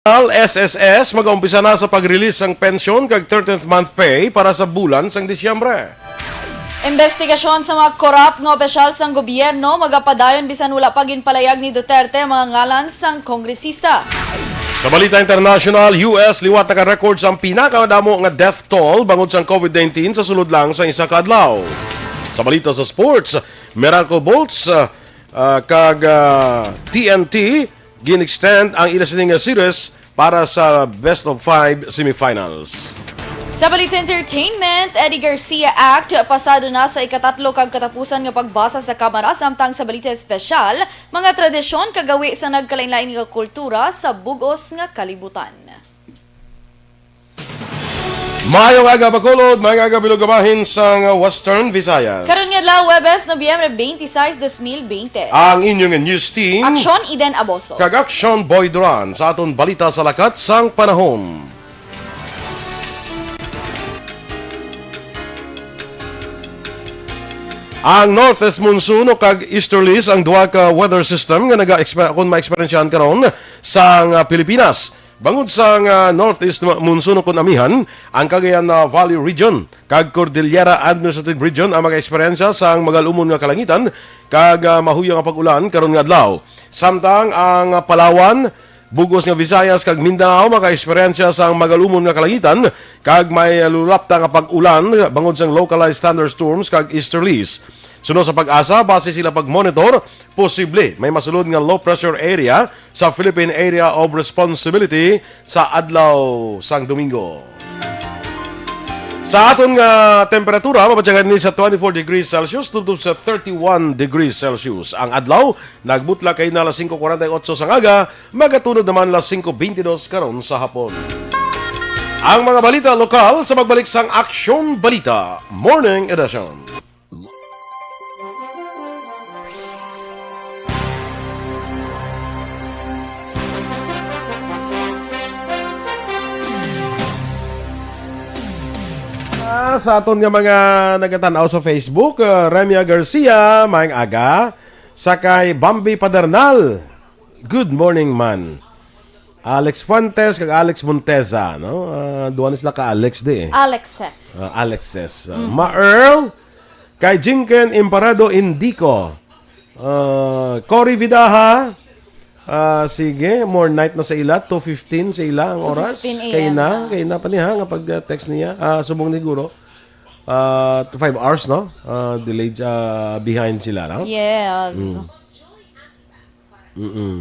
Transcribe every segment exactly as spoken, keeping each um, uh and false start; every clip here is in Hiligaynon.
National, S S S, mag-umpisa na sa pag-release sang pensyon kag thirteenth month pay para sa bulan sang Disyembre. Investigasyon sa mga korap nga opisyal sang gobyerno magapadayon bisan wala pa ginpalayag ni Duterte ang mga ngalan sang kongresista. Sa balita international, U S liwat naka-record sang pinakadamo nga death toll bangod sang covid nineteen sa sulod lang sa isa ka adlaw. Sa balita sa sports, Miracle Bolts, ah, ah, kag, ah, T N T gin-extend ang ila sini nga series para sa best of five semifinals. Sa balita entertainment, Eddie Garcia Act, pasado na sa ikatatlo kag katapusan nga pagbasa sa Kamara, samtang sa balita espesyal, mga tradisyon kag gawi sa nagkalainlain nga kultura sa bug-os nga kalibutan. Maayong aga, Bacolod, maayong aga, bilog nga bahin sang Western Visayas. Karon nga adlaw, Huwebes, Nobyembre twenty-six, dos mil bente. Ang inyong news team, Aksyon Eden Aboso. Kag Aksyon Boy Duran sa aton balita sa lakat sang panahon. Ang northeast monsoon o kag easterlies ang duha ka weather system nga naga-expe-, kung maeksperiensyahan karon sang, ah, Pilipinas. Bangod sang, ah, northeast mo-, monsoon o kun amihan, ang Cagayan, ah, Valley Region kag Cordillera Administrative Region ang mag-eksperyensya sang magalumon nga kalangitan kag, ah, mahuyang nga pag-ulan karon nga adlaw. Samtang ang, ah, Palawan, Bug-os nga Visayas kag Mindanao maka-eksperyensya sang magalumon nga kalangitan kag may lulapta nga pag-ulan bangod sang localized thunderstorms kag easterlies. Suno sa PAGASA, base sila pag-monitor, posible may masulod nga low pressure area sa Philippine Area of Responsibility sa adlaw sang Domingo. Sa aton nga temperatura, mabatyagan ni sa twenty-four degrees Celsius tubtob sa thirty-one degrees Celsius. Ang adlaw, nagbutla kay na alas singko kwarenta y ocho sang aga, magatunod naman alas singko beintidos karon sa hapon. Ang mga balita lokal sa pagbalik sang Aksyon Balita Morning Edition. Ah, sa aton nga mga nagatan-aw sa Facebook, ah, Remia Garcia, maayong aga. Sa kay Bambi Padernal, good morning, man. Alex Fuentes kag Alex Monteza, no? Ah, duha ni sila ka Alex di eh. Alexes. Ah, Alexes. Ah, Ma Earl, kay Jinken Imparado Indico. Ah, Cory Vidaha, ah, sige, more night na sa ila, two fifteen sa ila ang oras. Two fifteen a m Kay na, na. Kay na pa niya nga pag-text niya. Ah, subong ni Guro. Ah, to five hours, no? Ah, delayed, ah, behind sila, no? Yes. Mm. Mm-mm.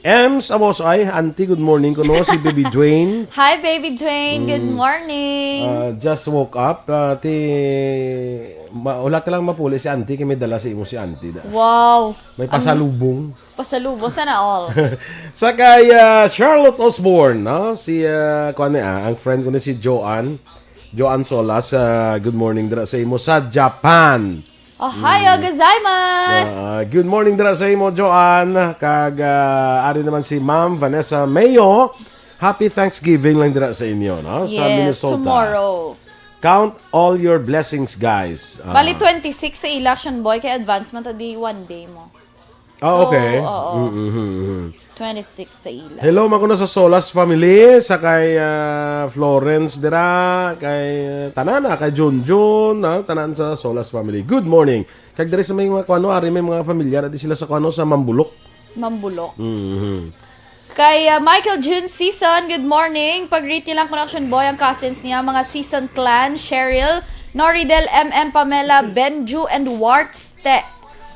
Ems Amos, ay, Auntie, good morning kuno, si Baby Dwayne. Hi, Baby Dwayne. Good Mm. morning. Ah, just woke up. Ah, ti, ma-, wala ka lang mapuli si Auntie, kay may dala sa imo si Auntie da. Wow. May Ang pasalubong. Pasalubong, sana all. Sa kay, ah, Charlotte Osborne, no? Si, ah, kuwan ni, ah, ang friend ko ni si Joanne. Joanne Solas, ah, good morning dira sa imo sa Japan. Ohayo Mm. gozaimasu! Ah, good morning dira sa imo, Joanne. Kag, ah, ari naman si Ma'am Vanessa Mayo. Happy Thanksgiving lang dira sa inyo, no? Sa Yes, Minnesota. tomorrow. Count all your blessings, guys. Ah. Bali, twenty-six sa election, boy, kay advance man ta di one day mo. Ah, So, okay. oo. Mm, mm, mm, mm. Twenty-six sa ila. Hello, man kuno sa Solas family, sa kay, ah, Florence dira, kay, ah, tanan, ah, kay Junjun, ah, tanan sa Solas family. Good morning. Kag diri sa may mga kuano, ari may mga pamilya, di sila sa kuano, sa Mambulok. Mambulok. Mhm. Kay, ah, Michael June Season, good morning. Pag-greet niya lang, Connection Boy, ang cousins niya, mga Season Clan, Cheryl, Noridel, M M, Pamela, Benju, and Warts. Te-,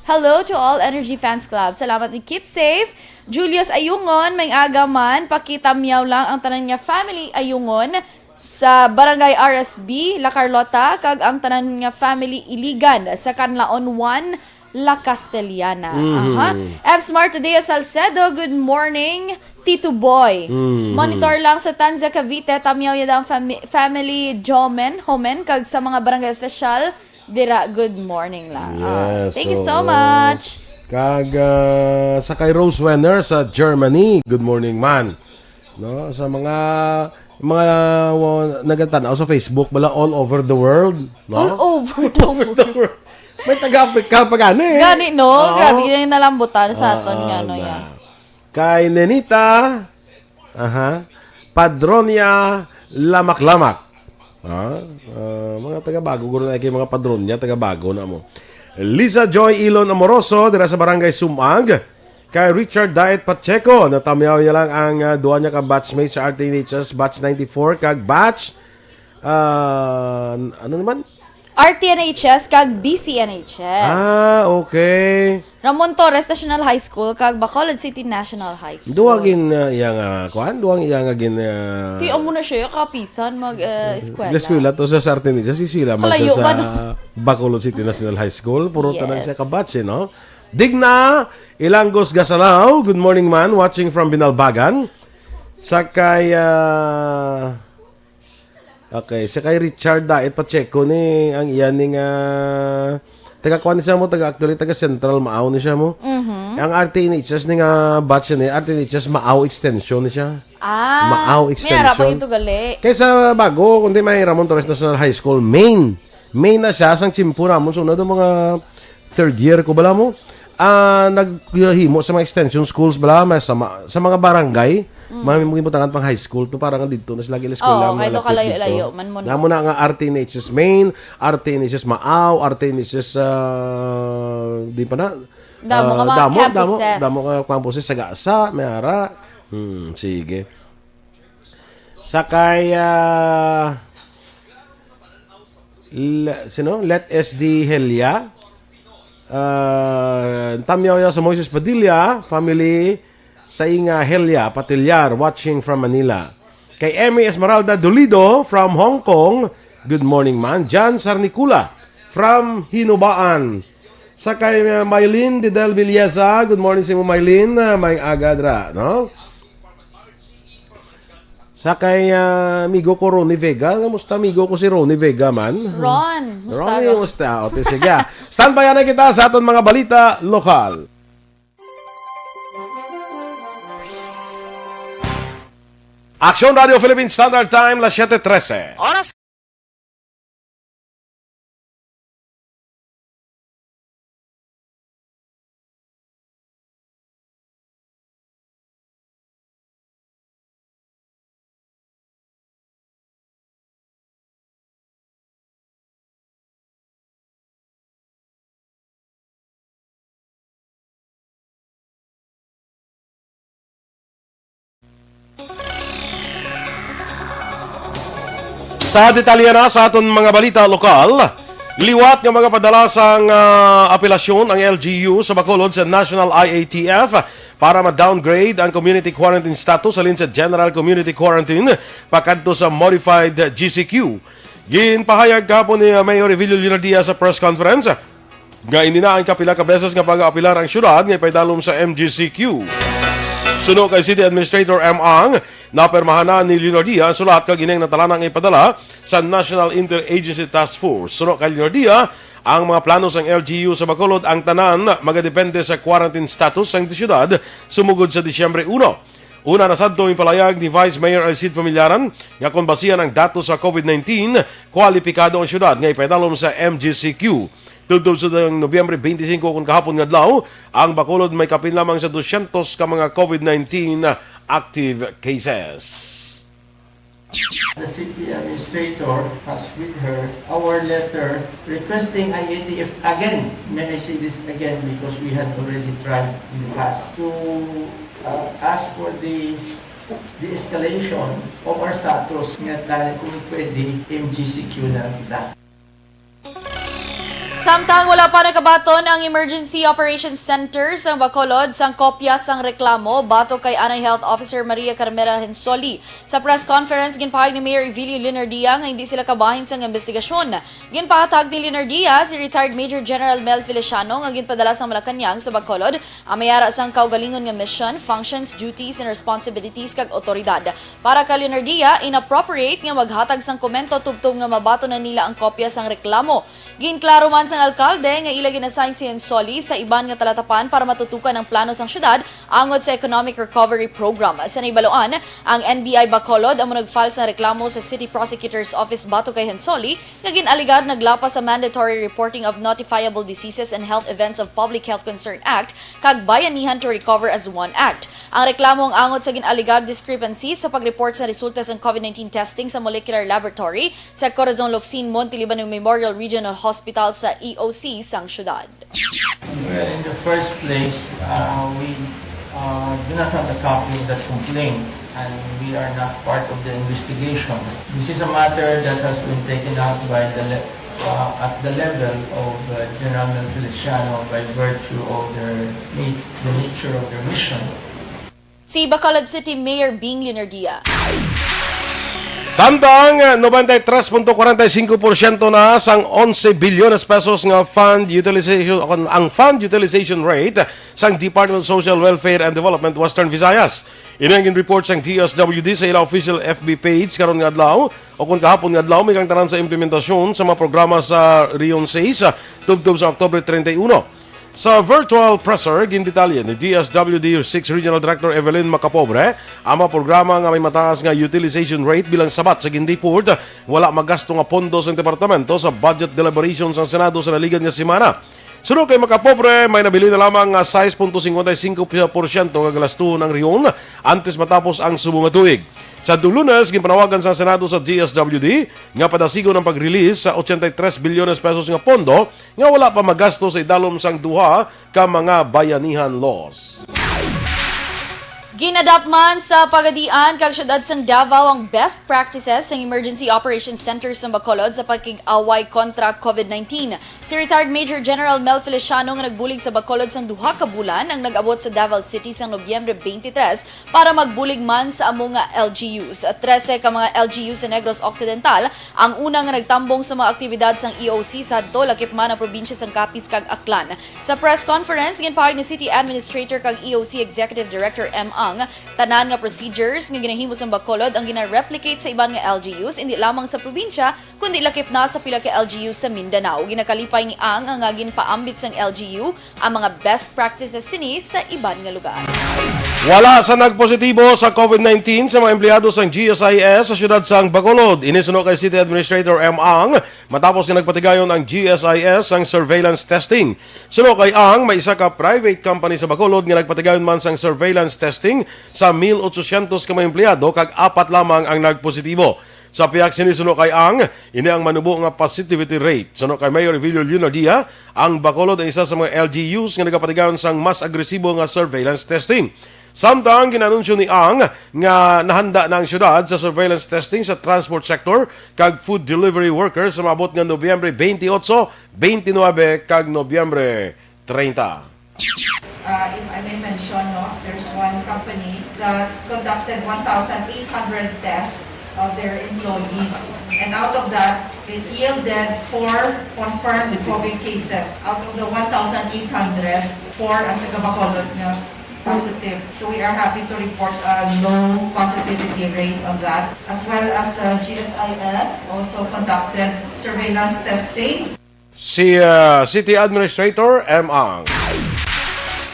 hello to all Energy Fans Club. Salamat, and keep safe. Julius Ayungon, may aga man. Pakitamyaw lang ang tanan nga family Ayungon sa Barangay R S B, La Carlota, kag ang tanan nga family Iligan sa Canlaon one, La Castellana. Mhm. Aha. F Smart Today Salcedo, good morning, Tito Boy. Mhm. Monitor lang sa Tanza, Cavite, tamyaw yada ang fami-, family Jomen, Homen, kag sa mga barangay official, dira, good morning lang. Ah, Yes, thank you so oo. much. Kag, ah, sa kay Rose Wenner sa Germany, good morning, man. No, sa mga, mga, wa-, nagatan-aw sa Facebook, bala all over the world, no? All over the All over the world. May taga-Africa pa gani. Gani, no? Oo. Grabe, yung nalambutan sa Ah, aton nga, ah, no, na. yan. Kay Nenita, Aha. Padronia Lamak-Lamak. Ah, ah, mga taga-Bago, guro na kay mga Padronia, taga-Bago na mo. Lisa Joy Ilon Amoroso, dira sa Barangay Sumag. Kay Richard Diet Pacheco, natamyaw niya lang ang, ah, duha niya ka batchmate sa R T N H S, batch ninety-four, kag batch, ah, ano naman? R T N H S kag B C N H S. Ah, okay. Ramon Torres National High School kag Bacolod City National High School. Duha gin, ah, iya nga, kuan, duha ang iya nga gin, ah, Ti amo na siya kapisan mag uh, eskwela. Eskwela to sa R T N H S, si Sheila man Kalayo siya sa man. Bacolod City National High School. Puro tanan Yes. Siya kabatch, eh, no? Digna Ilangos Gasalaw, good morning man, watching from Binalbagan. Sa kay, ah, okay, sa kay Richard Diet Pacheco ni ang iya ni nga taga kuan ni siya mo, taga actually taga Central Maaw ni siya mo. Mhm. Ang R T N H S ni nga batch ni R T N H S Maaw extension ni siya. Ah, Maaw may ara pa extension. Ito gali. Kaysa Bago, kundi may Ramon Torres National High School, main. Main na siya, sang tsimpo namon, so na mga third year ko bala mo. Ah, naghimo sa mga extension schools bala, may sa, ma- sa mga barangay, may mga gibutangan pang high school to, para nga dito na sila gila eskwela, Oo, mga kay do lapit kalayo-layo dito. Man mo na. Namo na nga R T N H S main, R T N H S Maaw, R T N H S, ah, di pa na. Damo ka Ah, mga damo, damo, campuses. Damo ka campuses sa Gasa, may ara. Hmm, sige. Sa kay, ah, le- sino? Let S D Helia. Ah, tamyaw ya sa Moises Padilla family sa inga Helia Patilyar, watching from Manila. Kay Emmy Esmeralda Dolido from Hong Kong, good morning man. Jan Sarnicula from Hinubaan. Sa kay, uh, Mylene Didel Villesa, good morning sa imo, Mylene. Uh, may aga dra, no? Sa kay, ah, amigo ko Ronnie Vega. Kamusta, amigo ko si Ronnie Vega man? Ron, musta, Ronnie, Ron? Musta? O, ti, sige. Standby na kita sa aton mga balita lokal. Aksyon Radio Philippine Standard Time, las siete trese. Oras Sa detalye na sa aton mga balita lokal, liwat nga magapadala sang, ah, apelasyon ang L G U sa Bacolod sa National I A T F para ma-downgrade ang community quarantine status halin sa general community quarantine pakadto sa modified G C Q. Ginpahayag kahapon ni Mayor Evilio Leonardia sa press conference nga hindi na ang kapila ka beses nga pag-aapilar ang syudad nga ipaidalom sa M G C Q. Suno kay City Administrator M. Ang, napermahanan ni Leonardia ang sulat kag ining natalana nga ipadala sa National Interagency Task Force. Suno kay Leonardia, ang mga plano sang L G U sa Bacolod, ang tanan magadepende sa quarantine status sang syudad sumugod sa Disyembre uno. Una na sadto, ginpalayag ni Vice Mayor Alcid Familiaran nga kon basihan ang datos sa COVID nineteen, kwalipikado ang syudad nga ipaidalom sa M G C Q. Tubtob sa Nobyembre twenty-five kon kahapon nga adlaw, ang Bacolod may kapin lamang sa dusyentos ka mga COVID nineteen active cases. The city administrator has with her our letter requesting I A T F again. May I say this again because we had already tried in the past to uh, ask for the de-escalation of our status nga tayo kung pwede M G C Q na lang kita. Samtang wala pa nakabaton ang Emergency Operations Center sa Bacolod sang kopya sang reklamo batok kay Anay Health Officer Maria Carmela Hensoli. Sa press conference, ginpahayag ni Mayor Evilio Leonardia nga hindi sila kabahin sang investigasyon. Ginpahatag ni Leonardia si Retired Major General Mel Feliciano nga ginpadala sang Malacañang sa Bacolod ang may ara sang kaugalingon nga mission, functions, duties, and responsibilities kag otoridad. Para kay Leonardia, inappropriate nga maghatag sang komento tubtob nga mabaton na nila ang kopya sang reklamo. Ginklaro man sa Ang alkalde nga ila gin-assign si Hensoli sa iban nga talatapan para matutukan ang plano sang syudad angot sa Economic Recovery Program. Sa nahibaluan, ang N B I Bacolod amo nag-file sang reklamo sa City Prosecutor's Office batok kay Hensoli nga gin-alegar naglapas sa Mandatory Reporting of Notifiable Diseases and Health Events of Public Health Concern Act kag Bayanihan to Recover as One Act. Ang reklamo ang angot sa gin-alegar discrepancy sa pag-report sa resulta sang COVID nineteen testing sa molecular laboratory sa Corazon Locsin Montelibano Memorial Regional Hospital sa E O C sang syudad. Well, in the first place, uh, we uh, do not have a copy of that complaint, and we are not part of the investigation. This is a matter that has been taken up by the le- uh, at the level of uh, General Mel Feliciano by virtue of their na- the nature of their mission. Si Bacolod City Mayor Bing Leonardia. Samtang noventa y tres punto cuarenta y cinco por ciento na sang onse bilyones pesos nga fund utilization, ang fund utilization rate sang Department of Social Welfare and Development Western Visayas. Ini ang gin-report sang D S W D sa ila official F B page karon nga adlaw o kon kahapon nga adlaw, may kang tanan sa implementasyon sa mga programa sa Region six tubtob sa Oktubre treinta y uno. Sa virtual presser, gindetalye ni D S W D six Regional Director Evelyn Macapobre ang mga programa nga may mataas nga utilization rate bilang sabat sa gin-report, wala magasto nga pondo sang departamento sa budget deliberation sang Senado sa naligan nga semana. Suno kay Macapobre, may nabilin na lamang nga sais punto singkwenta y singko porsyento nga galastuhon ang rehiyon antes matapos ang subong nga tuig. Sa Lunes, ginpanawagan sa Senado sa D S W D nga padasigon ang pag-release sa ochenta y tres bilyones pesos nga pondo nga wala pa magasto sa idalom sang duha ka mga bayanihan laws. Gin-adopt man sa Pagadian kag Syudad sang Davao ang best practices sang Emergency Operations Center sa Bacolod sa pakig-away kontra COVID nineteen. Si retired Major General Mel Feliciano nga nagbulig sa Bacolod sang duha ka bulan ang nag-abot sa Davao City sang Nobyembre twenty-three para magbulig man sa amo nga L G Us. Trese ka mga L G U sa Negros Occidental ang una nga nagtambong sa mga aktibidad sang E O C sadto, lakip man ang probinsya sang Capiz kag Aklan. Sa press conference, ginpahayag ni City Administrator kag E O C Executive Director M. Ang, tanan nga procedures nga ginahimo sang Bacolod ang gina-replicate sa iban nga L G Us, indi lamang sa probinsya, kundi lakip na sa pila ka L G Us sa Mindanao. Ginakalipay ni Ang nga ginpaambit sang L G U ang mga best practices sini sa iban nga lugar. Wala sa nagpositibo sa COVID nineteen sa mga empleyado sang G S I S sa siyudad sang Bacolod. Ini suno kay City Administrator M. Ang, matapos nga nagpatigayon ang G S I S sang surveillance testing. Suno kay Ang, may isa ka private company sa Bacolod nga nagpatigayon man sang surveillance testing sa mil ochocientos ka mga empleyado kag apat lamang ang nagpositibo. Sa pihak sini, suno kay Ang, ini ang manubo nga positivity rate. Suno kay Mayor Evilio Leonardia, ang Bacolod ang isa sa mga L G Us nga nagapatigayon sang mas agresibo nga surveillance testing. Samtang ginanunsyo ni Ang nga nahanda na ang siyudad sa surveillance testing sa transport sector kag food delivery workers sa maabot nga Nobyembre twenty-eight, twenty-nine kag Nobyembre treinta. Uh, if I may mention, no, there's one company that conducted one thousand eight hundred tests of their employees. And out of that, it yielded four confirmed COVID cases. Out of the one thousand eight hundred, four ang taga Bacolod nga positive. So we are happy to report a low positivity rate on that, as well as uh, G S I S also conducted surveillance testing. Si uh, City Administrator M. Ang.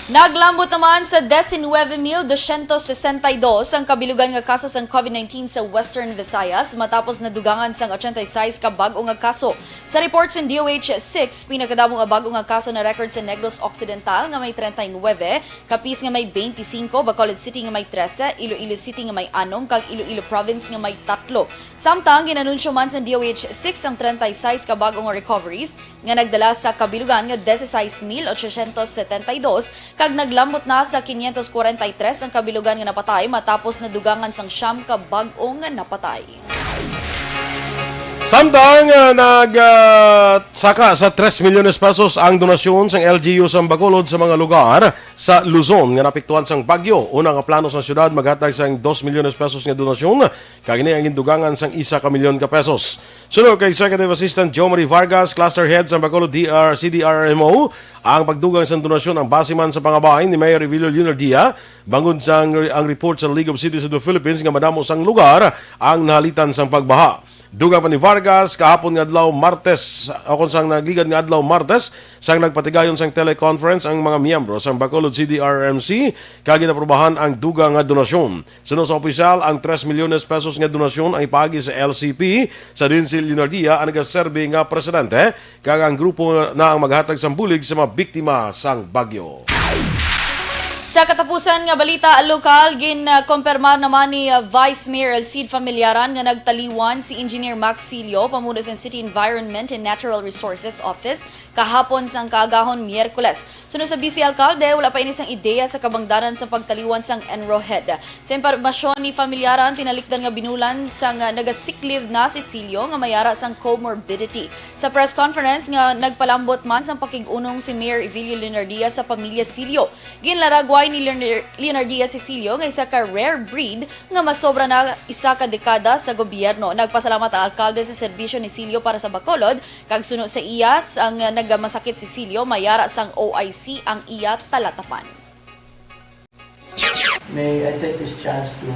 Naglambot naman sa diecinueve mil doscientos sesenta y dos ang kabilugan nga kaso sang COVID nineteen sa Western Visayas, matapos nadugangan sang ochenta y seis ka bag-o nga kaso. Sa report sang D O H six, pinakadamo nga bag-o nga kaso na record sa Negros Occidental nga may treinta y nueve, Capiz nga may veinticinco, Bacolod City nga may trese, Iloilo City nga may anom, kag Iloilo Province nga may tatlo. Samtang ginanunsyo man sa D O H six ang treinta y seis ka bag-o nga recoveries, nga nagdala sa kabilugan nga dieciséis mil ochocientos setenta y dos kag naglambot na sa quinientos cuarenta y tres ang kabilugan nga napatay matapos nadugangan sang siyam ka bag-o nga napatay. Samtang uh, nag uh, saka sa tres milyones pesos ang donasyon sang L G U sang Bacolod sa mga lugar sa Luzon nga napiktuhan sang bagyo. Una nga plano sa siyudad maghatag sang dos milyones pesos nga donasyon kag ini ang gindugangan sang isa ka milyon ka pesos. Suno kay Executive Assistant Joe Marie Vargas, Cluster Head sa Bacolod D R C D R M O, ang pagdugang sang donasyon ang base man sa pangabay ni Mayor Evilio Leonardia bangod sa ang, ang report sa League of Cities of the Philippines nga madamo sang lugar ang nahalitan sang pagbaha. Dugang pa ni Vargas, kahapon nga adlaw Martes, o kung sang nagligad nga adlaw Martes, sang nagpatigayon sang teleconference ang mga miyembro sang Bacolod C D R M C, kag ginaprubahan ang dugang nga donasyon. Suno sa opisyal, ang tres milyones pesos nga donasyon ang ipaagi sa L C P, sa diin si Leonardia ang nagaserbi nga presidente, kag ang grupo na ang maghatag sang bulig sa mga biktima sang bagyo. Sa katapusan nga balita lokal, ginkompirmar naman ni, uh, Vice Mayor Elcid Familiaran nga nagtaliwan si Engineer Max Silio, pamuno sang City Environment and Natural Resources Office, kahapon sang kaagahon Miyerkules. Suno sa Vice Alkalde, wala pa ini sang ideya sa kabangdanan sa pagtaliwan sang ENRO head. Sa impormasyon ni Familiaran, tinalikdan nga binulan sang, uh, naga-sick leave na si Silio nga may ara sang comorbidity. Sa press conference nga nagpalambot man sang pakig-unong si Mayor Evilio Leonardia sa pamilya Silio. Ginlaragway ni Leonar-, Leonardia si Silio nga isa ka rare breed nga masobra na isa ka dekada sa gobyerno. Nagpasalamat ang alkalde sa serbisyo ni Silio para sa Bacolod, kag suno sa iya, sang nagamasakit si Silio, may ara sang O I C ang iya talatapan. May I take this chance to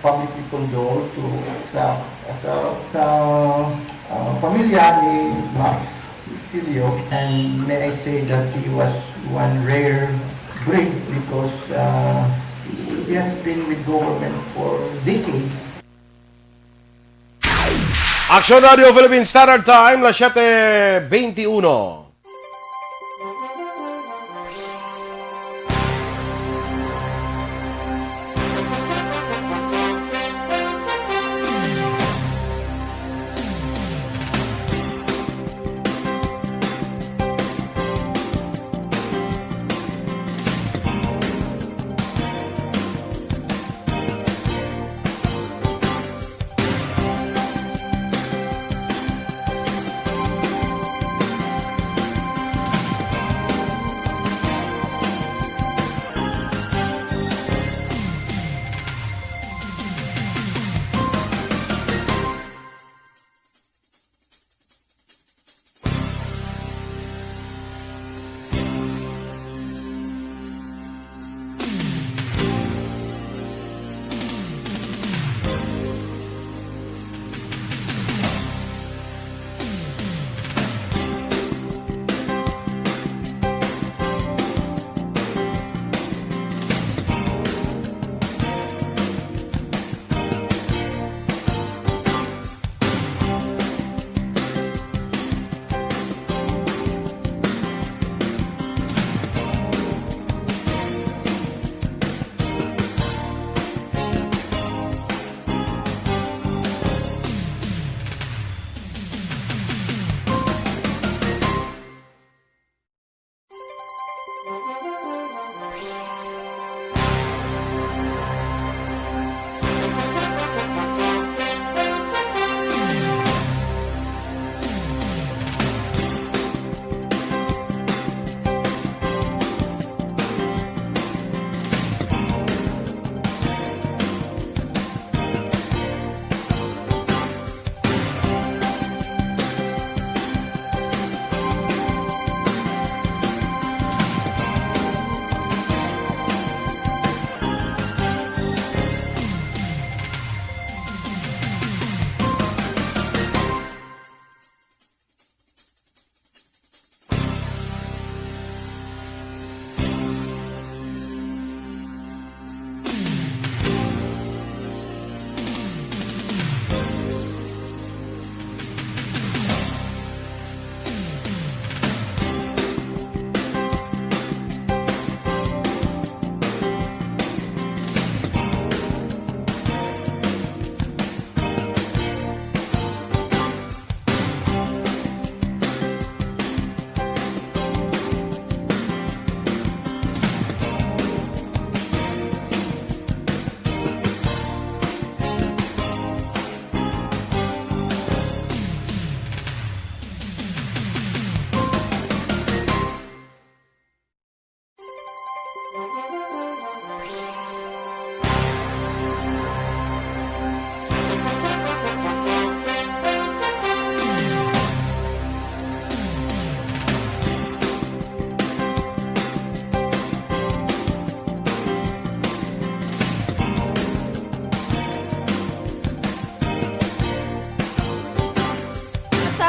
publicly condole to sa sa sa, uh, pamilya ni Max Silio, and may I say that he was one rare breed because, uh, he has been with government for decades. Aksyon Radio Philippine Standard Time, las siete veintiuno.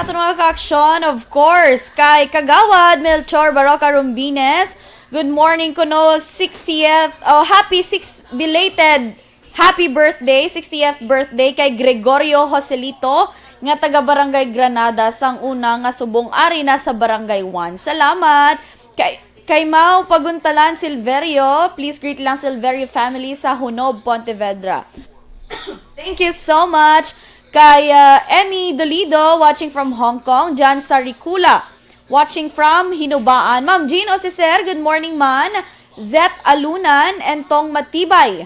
Sa mga kaaksyon, of course, kay Kagawad Melchor Baroca Rumbines. Good morning kuno, sixtieth, oh, happy six, belated happy birthday, sixtieth birthday kay Gregorio Joselito nga taga Barangay Granada, sang una nga subong ari na sa Barangay One. Salamat. Kay, kay Mau Paguntalan Silverio, please greet lang Silverio family sa Hunob, Pontevedra. Thank you so much. Kay, uh, Emmy Dolido, watching from Hong Kong. Jan Saricula, watching from Hinubaan. Ma'am Jean Osiser, good morning man. Zet Alunan and Tong Matibay.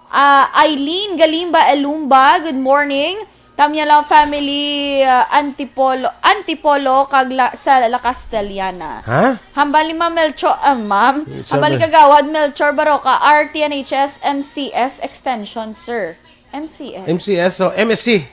Ah, Eileen Galimba Elumba, good morning. Tamya lang family, ah, Antipolo, Antipolo kag la, sa La Castellana. Ha? Hambal ni Ma'am Melchor, ah, ma'am. Sa Hambal ni Mel- Kagawad Melchor Baroca, R T N H S M C S extension, sir. M C S. M C S, so M S C.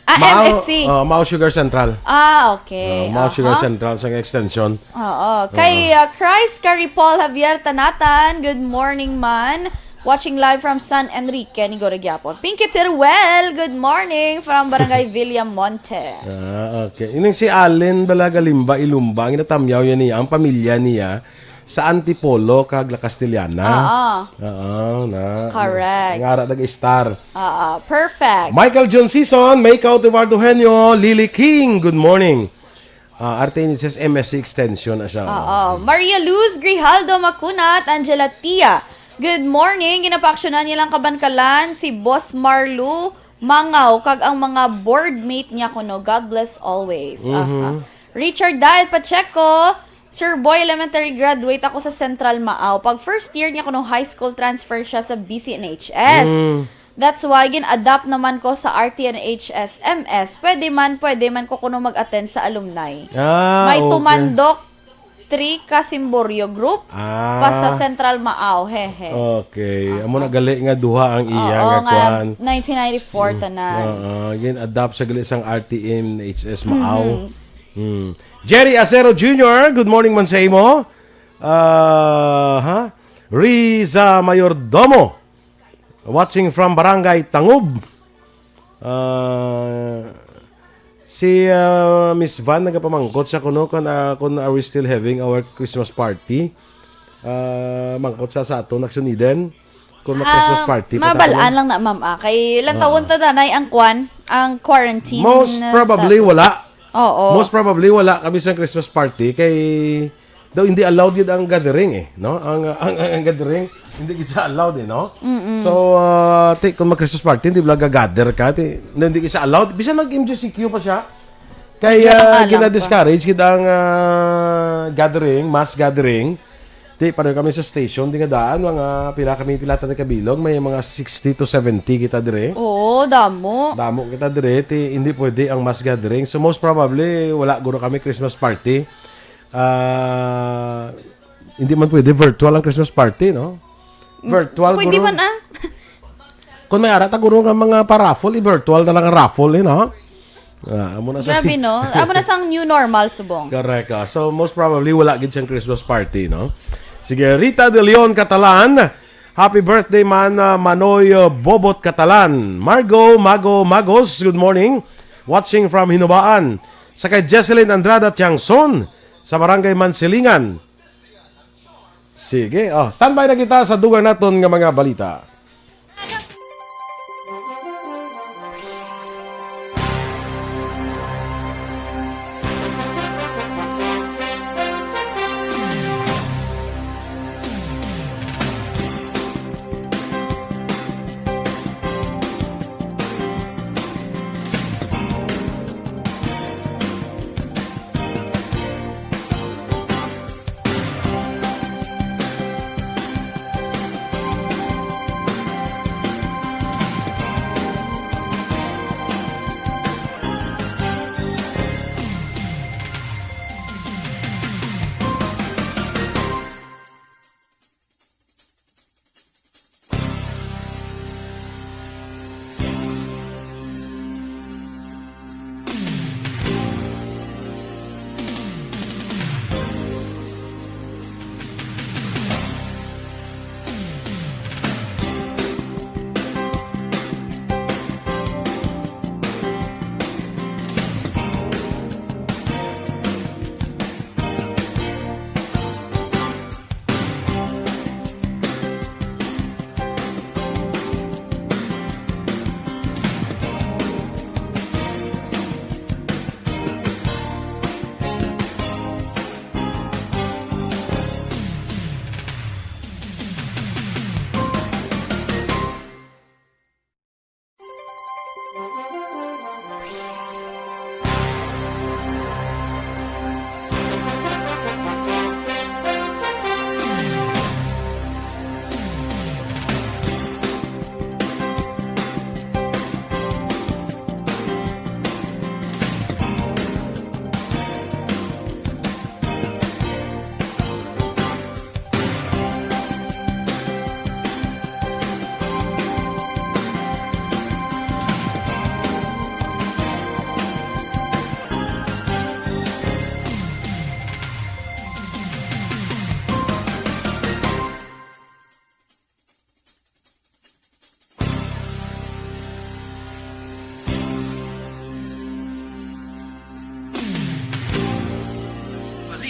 Ah, Mao, M S C. Oh, Mao Sugar Central. Ah, okay. Oh, Mao Sugar Aha. Central sa extension. Oo. Kay, Oo. uh, Christ Caripol Javier Tanatan, good morning man. Watching live from San Enrique, ni Goro Gyapon. Pinky Teruel, good morning from Barangay Villamonte. Ah, okay. Ining si Allen Balagalimba Ilumba, ang ginatamyaw yan niya, ang pamilya niya, sa Antipolo kag La Castellana. Oo. Oo, na. Correct. Ngara nag-star. Oo, perfect. Michael John Season, May Cautivar Eugenio, Lily King, good morning. Ah, R T N H S M S C extension na siya. Oo. Maria Luz Grijaldo Macunat, Angela Tia. Good morning. Ginapaaksyonan nilang kabankalan si Boss Marlu Mangaw kag ang mga boardmate niya kuno. God bless always. Mhm. Aha. Richard Daet Pacheco, Sir Boy, elementary graduate ako sa Central Maaw. Pag first year niya kuno high school, transfer siya sa B C N H S. Mm. That's why gin-adapt naman ko sa R T N H S M S. Pwede man, pwede man ko kuno mag-attend sa alumni. Ah, May okay. Tumandok three ka Simborio group Ah. pa sa Central Maaw. Hehe. Okay. Amo na gali nga duha ang iya Oo, nga nga kuan. nineteen ninety-four Mm. tanan. Oo, gin-adapt sa gali sang R T N H S Maaw. Mhm. Hmm. Jerry Acero Junior, good morning man sa imo. Ah, ha? Riza Mayordomo, watching from Barangay Tangub. Ah, si, ah, Miss Van nagapamangkot sa kuno kung, ah, kung are we still having our Christmas party. Ah, mangkot sa, sa ato, Naksuniden. Kung mag-Christmas Ah, party pa ta mabalaan kuno. lang na, ma'am, ah. Kay lantawon Ah. ta danay ang kwan, ang quarantine Most na probably status. wala. Oo. Most probably wala kami sa Christmas party kay daw hindi allowed gid ang gathering eh, no? Ang, ang, ang, ang gathering hindi gid sa allowed eh, no? Mm-mm. So, ah, ti, kung mag-Christmas party, hindi bala ga-gather ka, ti, hindi gid sa allowed. Bisan mag-M G C Q pa siya. Kay, Diyan ang ah, alam gina-discourage gid ang, ah, gathering, mass gathering. Di, pareho kami sa station, di nga daan, mga pila kami, pila tayo kabilog, may mga sixty to seventy kita dire. Oo, damo. Damo kita dire, ti, hindi pwede ang mass gathering. So, most probably, wala guro kami Christmas party. Ah, hindi man pwede virtual ang Christmas party, no? Mm, Virtual pwede guro. man, ah. Kung may ara ta guro nga mga pa-raffle, i-virtual na lang ang raffle, eh, no? Ah, amo na sa Grabe, si- no? Amo na sang new normal, subong. Correct, ah. So, most probably, wala gid siyang Christmas party, no? Sige, Rita de Leon Catalan, happy birthday man, ah, Manoy, ah, Bobot Catalan. Margo, Mago, Magos, good morning. Watching from Hinubaan. Sa kay Jesselyn Andrada Tiangson, sa Barangay Mansilingan. Sige, oh, standby na kita sa dugang naton nga mga balita.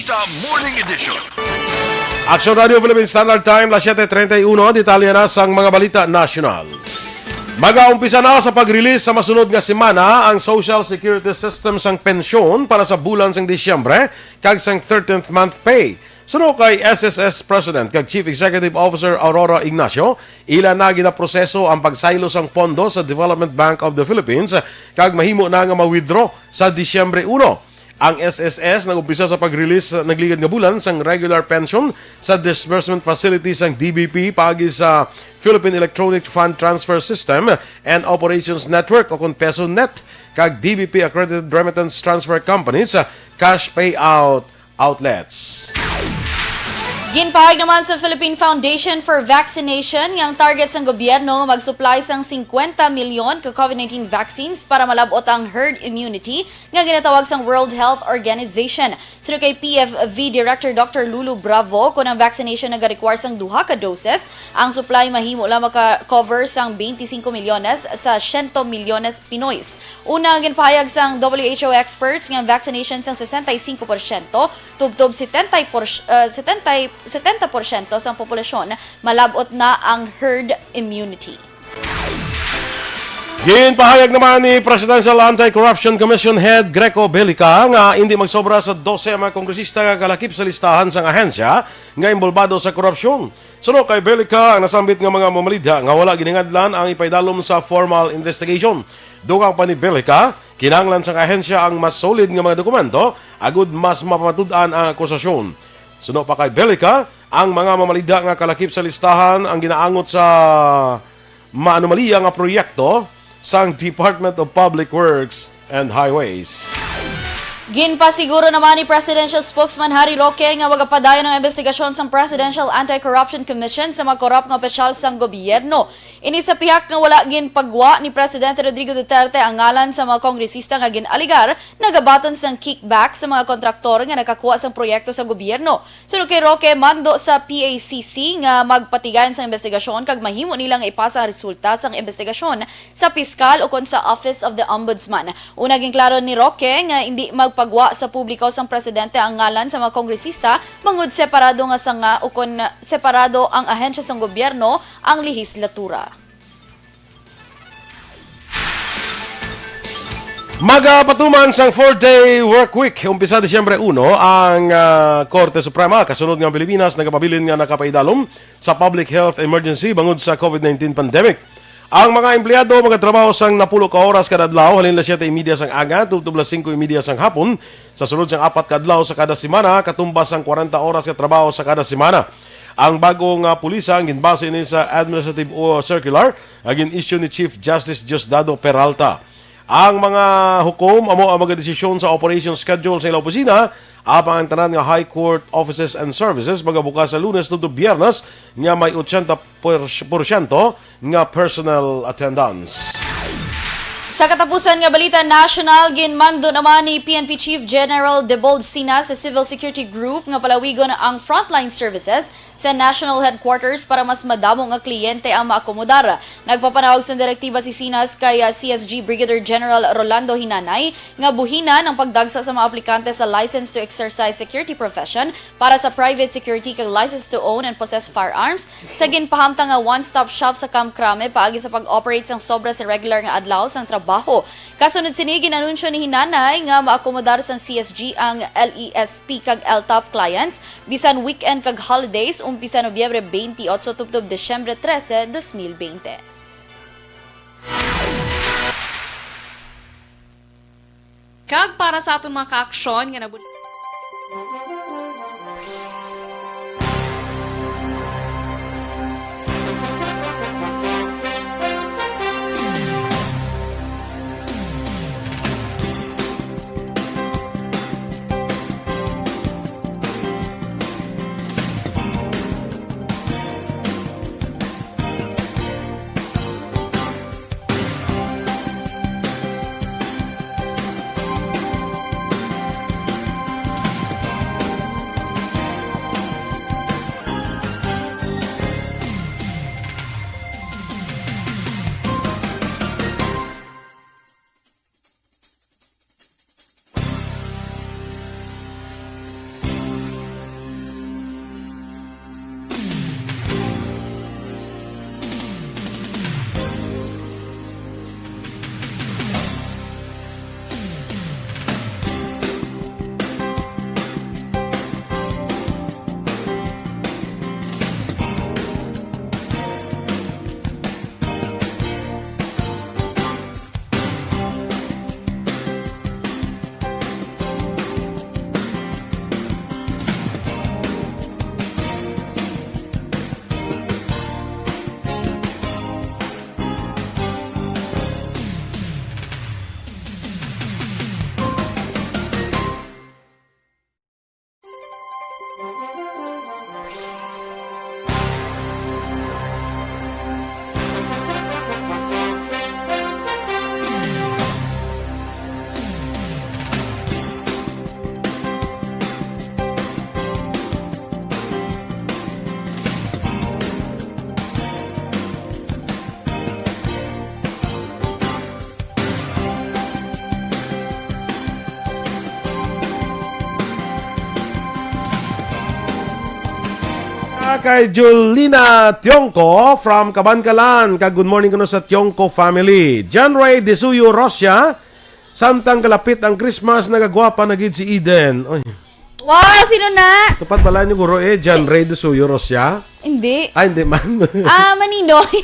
The Morning Edition. Action Radio Philippine Standard Time, las siete treinta y uno. Detalye na sang mga balita nasyonal. Magaumpisa na sa pag-release sa masunod nga semana ang Social Security System sang pensyon para sa bulan sang Disyembre kag sang thirteenth month pay. Suno kay S S S President kag Chief Executive Officer Aurora Ignacio, ila na ginaproseso ang pagsaylo sang pondo sa Development Bank of the Philippines kag mahimo na nga ma-withdraw sa Disyembre uno. Ang S S S nag-umpisa sa pag-release sa nagligad nga bulan sang regular pension sa disbursement facility sang D B P paagi sa Philippine Electronic Fund Transfer System and Operations Network, o kon PESONet, kag D B P accredited remittance transfer companies, cash payout outlets. Ginpahayag naman sa Philippine Foundation for Vaccination nga ang target sang gobyerno nga mag-supply sang fifty milyon ka COVID nineteen vaccines para malab-ot ang herd immunity nga ginatawag sang World Health Organization. Suno kay P F V Director Doctor Lulu Bravo, kon ang vaccination nagarequire sang duha ka doses, ang supply mahimo lang maka-cover sang twenty-five milyones sa siyento milyones Pinoys. Una, ginpahayag sang W H O experts nga ang vaccination sang sesenta y cinco porsyento tubtob setenta por-, ah, setenta, setenta porsyento sang populasyon malab-ot na ang herd immunity. Ginpahayag naman ni Presidential Anti-Corruption Commission Head Greco Belica nga indi magsobra sa dose ang mga kongresista nga kalakip sa listahan sang ahensya nga inbolbado sa korupsyon. Suno kay Belica, ang nasambit nga mga mamalidha nga wala giningadlan ang ipaidalom sa formal investigation. Dugang pa ni Belica, kinahanglan sang ahensya ang mas solid nga mga dokumento agud mas mapamatud-an ang akusasyon. Suno pa kay Belica, ang mga mamalidha nga kalakip sa listahan ang ginaangot sa maanomalya nga proyekto sang Department of Public Works and Highways. Ginpasiguro naman ni Presidential Spokesman Harry Roque nga magapadayon ang investigasyon sang Presidential Anti-Corruption Commission sa mga korap nga opisyal sang gobyerno. Ini sa pihak nga wala ginpagwa ni Presidente Rodrigo Duterte ang ngalan sa mga kongresista nga gin-alegar nagabaton sang kickback sa mga kontraktor nga nakakuha sang proyekto sa gobyerno. Suno kay Roque, mando sa P A C C nga magpatigayon sang investigasyon kag mahimo nila nga ipasa ang resulta sang investigasyon sa piskal ukon sa Office of the Ombudsman. Una, ginklaro ni Roque nga indi magpagwa sa publiko sang presidente ang ngalan sa mga kongresista bangod separado nga sanga ukon separado ang ahensya sang gobyerno, ang lehislatura. Magapatuman sang four-day work week umpisa Disyembre uno ang, ah, Korte Suprema, kasunod nga ang Pilipinas nagapabilin nga nakapaidalom sa public health emergency bangod sa COVID nineteen pandemic. Ang mga empleyado magatrabaho sang napulo ka oras kada adlaw, halin las siyete y media sang aga tubtob las singko y media sang hapon. Sa sulod sang apat ka adlaw sa kada semana, katumbas sang kwarenta oras ka trabaho sa kada semana. Ang bag-o nga pulisa ang ginbase ini sa administrative, uh, circular nga gin-issue ni Chief Justice Diosdado Peralta. Ang mga hukom amo ang magadesisyon sa operation schedule sa ila opisina, apang ang tanan nga High Court offices and services magabukas sa Lunes tubtob Biyernes nga may ochenta porsyento nga personal attendance. Sa katapusan nga balita nasyonal, ginmando naman ni P N P Chief General Debold Sinas sa Civil Security Group nga palawigon ang frontline services sa National Headquarters para mas madamo nga kliyente ang maakomodar. Nagpapanawag sang direktiba si Sinas kay, ah, C S G Brigadier General Rolando Hinanay nga buhinan ang pagdagsa sa mga aplikante sa License to Exercise Security Profession para sa Private Security kag License to Own and Possess Firearms sa ginpahamtang nga one-stop shop sa Camp Crame paagi sa pag-operate sang sobra sa regular nga adlaw sang trabaho. Kasunod sini, gin-anunsyo ni Hinanay nga maakomodar sang C S G ang L E S P kag L top clients bisan weekend kag holidays, umpisa Nobyembre twenty-eight tubtob Disyembre trese, dos mil bente. Kag para sa aton mga kaaksyon nga nabul- Kay Jolina Tiongco from Kabankalan. Kag good morning kuno sa Tiongco family. John Ray Disuyo Rosia, samtang kalapit ang Christmas, nagagwapa na gid si Eden. Oy. Wow, sino na? Tupad pala ni Guro eh, John Ray Disuyo Rosia. Hindi. Ah, hindi man. Ah, Maninoy.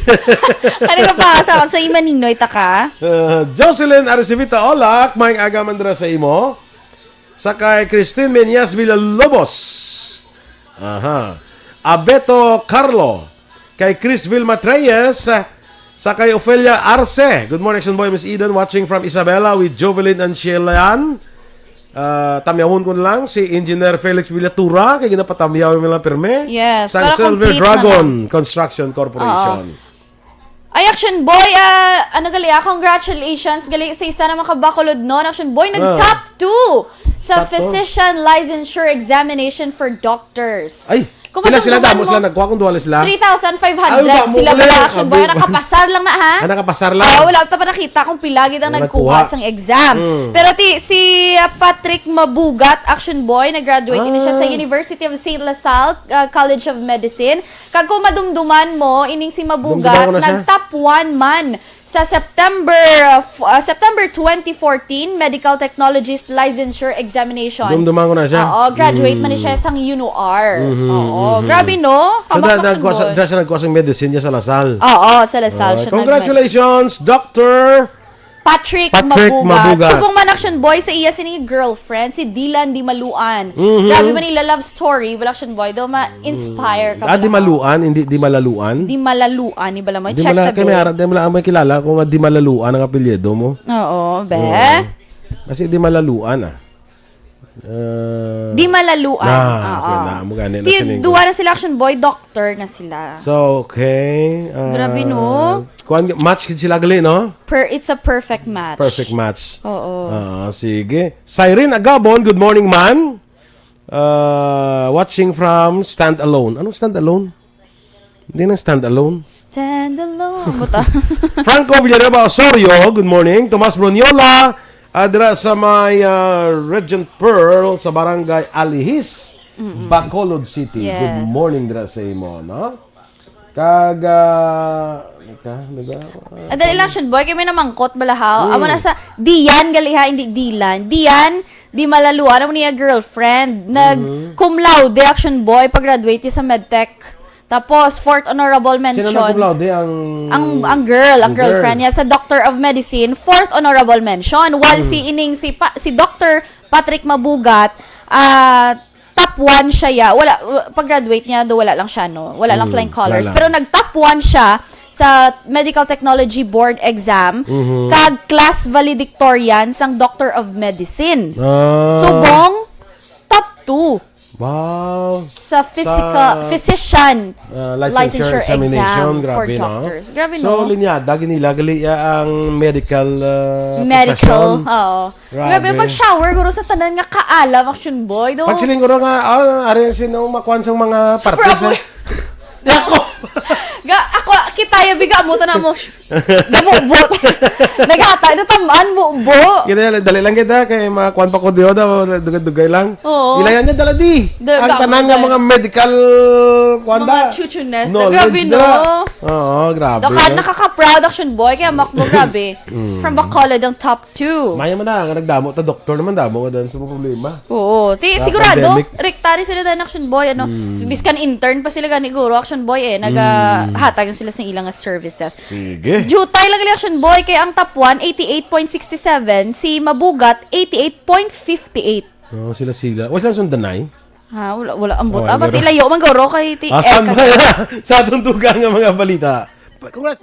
Ano ka pa? Sa, sa Maninoy ta ka? Uh, Jocelyn Arcivita Olak, may aga man dira sa imo. Sa kay Christine Meñas Villalobos. Aha. Abeto Carlo. Kay Chris Vilma Treyes. Sa kay Ofelia Arce. Good morning, Action Boy, Miss Eden. Watching from Isabela with Jovelyn and Sheilan. Ah, tamyawon ko na lang si Engineer Felix Villatura. Kay ginapatamyaw mo lang pirme. Yes, Sang para Silver complete na Dragon lang. Construction Corporation. Oo. Ay, Action Boy, ah, ano gali, ah, congratulations gali sa isa na makabakulod, no? Action Boy, Ah. nag-top two sa Top two? Physician Licensure Examination for Doctors. Ay, Kung pila sila madumduman damo mo, sila nagkuha kung duha sila? Three thousand five hundred Ay, damo sila pala, pala, Action Boy. Abi. Nakapasar lang na, ha? Ah, nakapasar lang. Oo, wala pa pa nakita kung pila gid ang Wala nagkuha nagkuha. sang exam. Mm. Pero ti, si, ah, Patrick Mabugat, Action Boy, nag-graduate ini siya sa Ah. University of Saint La Salle, ah, College of Medicine. Kag kung madumduman mo, ining si Mabugat, Dumduman ko na siya. nag-top one man sa September, uh, f-, uh, September twenty fourteen Medical Technologist Licensure Examination. Dumduman ko na siya. Oo, graduate man Mm. siya sang UNOR. Mhm, Oo, mhm. grabe, no? So, Hamak da-, na dagko sa, Action Boy. da siya nagkuha sang medicine niya sa La Salle. Oo, sa La Salle Ah, siya nag-, congratulations, Doctor Patrick Patrick Mabugat. Mabugat. Subong man, Action Boy, sa iya sini girlfriend, si Dylan Dimaluan. Mhm. Grabe man nila love story, wala, Action Boy, daw ma-inspire ka Ah, pala. Dimaluan, hindi Dimalaluan? Dimalaluan, ni bala mo. Di Check mala-, the kay may date. ara-, di mala-, may kilala ko nga Dimalaluan ang apelyido mo. Oo, be. Oo. Kasi Dimalaluan, ah. Ah. Dimalaluan. Ah, Oo. okay na. Amo gani na Ti-, sining duwa na sila, Action Boy, doctor na sila. So, okay. Ah, Grabe, no? kuwan, match gid sila gali, no? Per-, it's a perfect match. Perfect match. Oo. Ah, sige. Cyrene Agabon, good morning, man. Ah, watching from Stand Alone. Anong Stand Alone? Hindi na Stand Alone. Stand alone. Buta. Franco Villanueva Osorio, good morning. Tomas Broniola, ah, dira sa may, ah, Regent Pearl sa Barangay Alihis, Mm-mm. Bacolod City. Good Yes. morning dira sa imo, no? Kag, ah, ano ka? Ano ba? Ah, dali lang, Action Boy, kay may namangkot bala, ha? Mm. Amo na sa Dian, gali, ha, hindi Dilan. Dian, Dimalaluan, amo niya girlfriend. Nag Mm. cum laude, Action Boy, pag-graduate sa medtech. Tapos, fourth honorable Sino mention. na cum laude? Ang Ang, ang girl, ang Ang girl. girlfriend niya sa Doctor of Medicine, fourth honorable mention. While Mm. si ining, si Pa-, si Doctor Patrick Mabugat, ah, top one siya, ya. Wala, w-, pag-graduate niya, do wala lang siya, no? Wala lang Mm, flying colors. wala. Pero nag-top one siya sa Medical Technology Board exam, Mhm. kag class valedictorian sang Doctor of Medicine. Ah. Subong, top two Wow. sa physical, Sa, physician ah, licensure licensure examination, exam for grabe, no? doctors. Grabe, So, no? linyada, ginila, gali, ah, ang medical, ah, Medical, profession. oo. Grabe. Grabe, pag shower, guro, sa tanan nga kaalam, Action Boy, do. Pag siling, guro, nga, ah, ari ang sino makuan sang mga Sobra partes, po. eh. Di ako. Ga, ako, kita ya, biga mo, tana mo. Nabubo. Nagata, natamaan, bubo. Kita, dali lang kita, kay makuan pa ko diyo, daw, dugay-dugay lang. Oo. Ilayan niya, dala di. Da-, Ang ga-, tanan nga ga-, mga medical, kuan mga ba? chuchunes. Knowledge Grabe, na. no? Oo, grabe, Naka-, no? nakaka-proud, Action Boy, kaya makmo, grabe. Mm. From Bacolod, ang top two. Maya man na, nga nagdamo, ta doktor naman damo, nga dahil sa mga problema. Oo. Ti, Sa sigurado, pandemic. rektari sila dahil Action Boy, ano, Mm. biskan intern pa sila gani, guro, Action Boy, eh, Mm. nagahatag na sila sa ilang services. Sige. Jutay lang gali, Action Boy, kay ang top one, eighty-eight point six seven, si Mabugat, eighty-eight point fifty-eight. Oh, sila-sila. Wala silang sundanay? Ha, wala, wala. Ang Oh, buta, ay, mas meron. ilayo man, guro, kay ti Ah, Eka. standby na sa atong dugang nga mga balita. Congrats.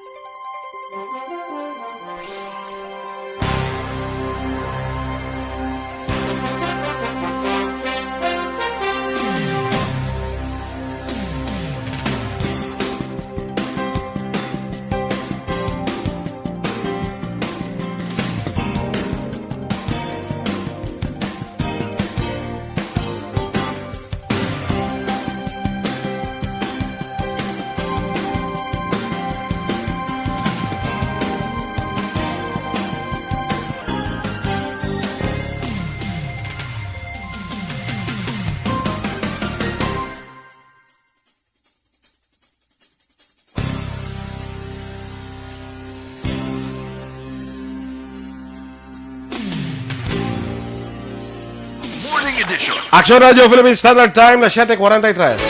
Edition. Action Radio Philippine Standard Time na siyete kwarenta y tres.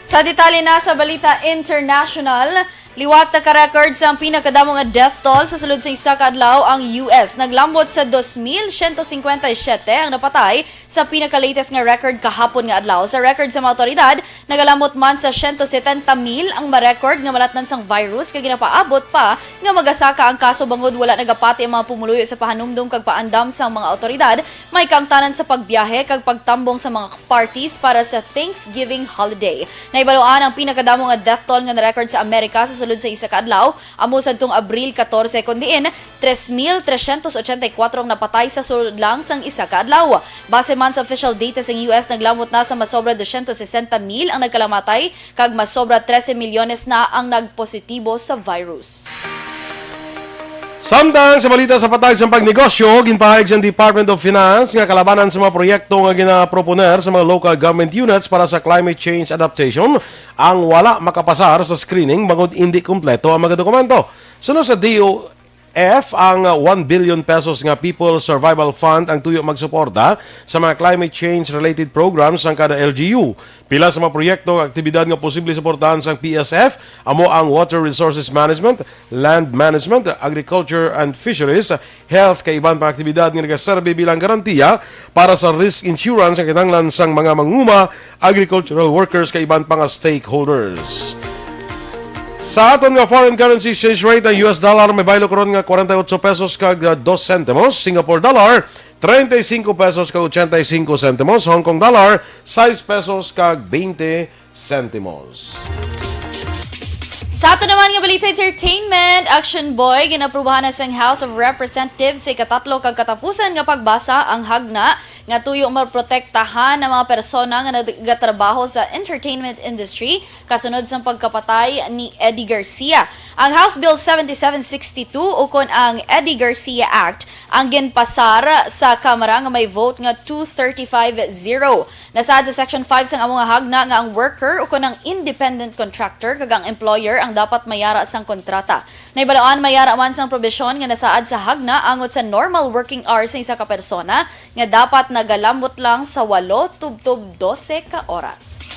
Sa detalye na sa balita international, liwat na ka-record sa ang pinakadamo nga death toll sa sulod sa isa ka adlaw ang U S. Naglambot sa dos mil siyento singkwenta y siyete ang napatay sa pinaka-latest nga record kahapon nga adlaw. Sa record sa mga awtoridad, nagalambot man sa siyento setenta mil ang ma-record nga malatnan sang virus, kag ginapaabot pa nga magasaka ang kaso bangod wala nagapati ang mga pumuluyo sa pahanumdom kag paandam sang mga awtoridad, may kaangtanan sa pagbiyahe kag pagtambong sa mga parties para sa Thanksgiving holiday. Nahibaluan ang pinakadamo nga death toll nga na-record sa Amerika sa sulod sa isa ka adlaw, amo sadtong Abril katorse, kon diin tres mil trescientos ochenta y cuatro ang napatay sa sulod lang sang isa ka adlaw. Base man sa official data sang U S, naglambot na sa masobra dosyentos sesenta mil ang nagkalamatay kag masobra trese milyones na ang nagpositibo sa virus. Samtang sa balita sa patag sang pagnegosyo, ginpahayag sang Department of Finance nga kalabanan sa mga proyekto nga ginaproponer sa mga local government units para sa climate change adaptation ang wala makapasar sa screening bangod indi kompleto ang mga dokumento. Suno sa D O F, ang one billion pesos nga People Survival Fund ang tuyo magsuporta sa mga climate change-related programs sang kada L G U. Pila sa mga proyekto ug aktibidad nga posible suportahan sang P S F amo ang water resources management, land management, agriculture and fisheries, health, kag iban pang aktibidad nga nagaserbi bilang garantiya para sa risk insurance nga kinahanglan sang mga manguma, agricultural workers, kag iban pa nga stakeholders. Sa aton nga foreign currency exchange rate, ang U S dollar may baylo karon nga kwarenta y ocho pesos kag, ah, dos sentimos, Singapore dollar, treinta y cinco pesos kag ochenta y cinco sentimos, Hong Kong dollar, sais pesos kag beinte sentimos. Sa ato naman nga balita entertainment, Action Boy, ginaprubahan na sang House of Representatives sa ikatatlo kag katapusan nga pagbasa ang hagna nga tuyo maprotektahan ang mga persona nga nagatrabaho sa entertainment industry kasunod sang pagkapatay ni Eddie Garcia. Ang House Bill seventy-seven sixty-two, ukon ang Eddie Garcia Act, ang ginpasar sa Kamara nga may vote nga two thirty-five zero. Nasaad sa Section five sang amo nga hagna nga ang worker ukon ang independent contractor kag ang employer ang dapat mayara sang kontrata. Nahibaluan, mayara man sang probisyon nga nasaad sa hagna angot sa normal working hours sa isa ka persona nga dapat nagalambot lang sa walo tubtob dose ka oras.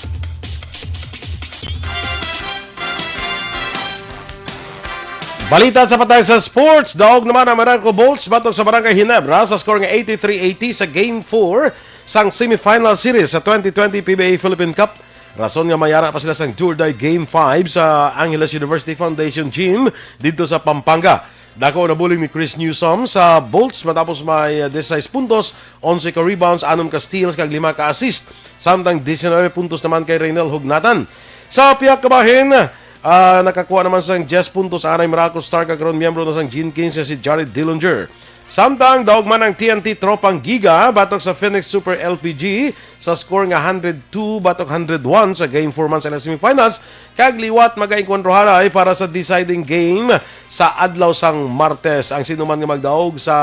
Balita sa patay sa sports, daog naman ang Meralco Bolts batok sa Barangay Ginebra sa score nga eighty-three eighty sa Game four sang semifinal series sa twenty twenty P B A Philippine Cup. Rason nga mayara pa sila sang Jurday Game five sa Angeles University Foundation Gym didto sa Pampanga. Dako na bulig ni Chris Newsom sa Bolts matapos may, uh, dieciséis puntos, onse ka rebounds, anom ka steals, kag lima ka assist. Samtang diecinuebe puntos naman kay Reynel Hugnatan. Sa pihak ka bahin, ah, nakakuha naman sang diyes puntos anay Meralco star kag karon miyembro na sang Gene Kings nga si Jared Dillinger. Samtang daog man ang T N T Tropang Giga batok sa Phoenix Super L P G sa score nga hundred two batok hundred one sa Game four man sa ilang semifinals, kag liwat magaengkwentro halay para sa deciding game sa adlaw sang Martes. Ang sino man nga magdaog sa